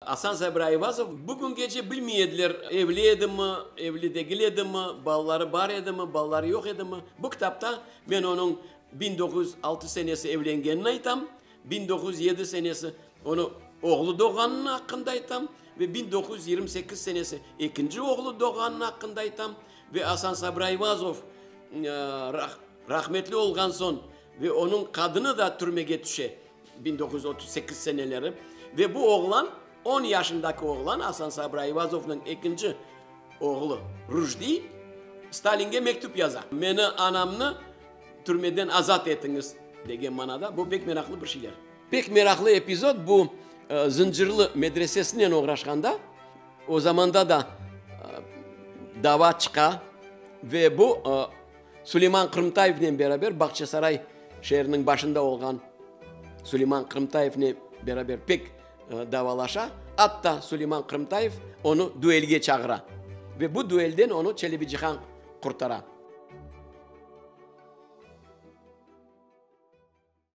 Asan Sabri Ayvazov bugüngece bilmey ediler, evli edimi, evli degil edimi, balaları bar edimi, balaları yoq edimi. Bu kitapta men onıñ 1906 senesi evlengenini aytam, 1907 senesi onı oğlu doğğanını aqqında aytam ve 1928 senesi ekinci oğlu doğğanını aqqında aytam ve Asan Sabri Ayvazov rahmetli olğan soñ ve onıñ qadını da türmege tüşe 1938 seneleri ve bu oğlan, on yaşındaki oğlan, Asan Sabri Ayvazovnıñ ekinci oğlu Rujdi Stalinge mektüp yaza, Meni, anamnı türmeden azat etiñiz, degen manada. Bu pek meraqlı bir şeyler. Pek meraqlı epizod bu Zıncırlı medresesinen oğraşqanda, o zamanda da dava çıqa ve bu Suleyman Qırımtayevnen beraber Bağçasaray şeeriniñ başında olğan Suleyman Qırımtayevnen beraber pek davalaşa. Atta Suleyman Qırımtayev onı duelge çağıra ve bu duelden onı Çelebicihan qurtara.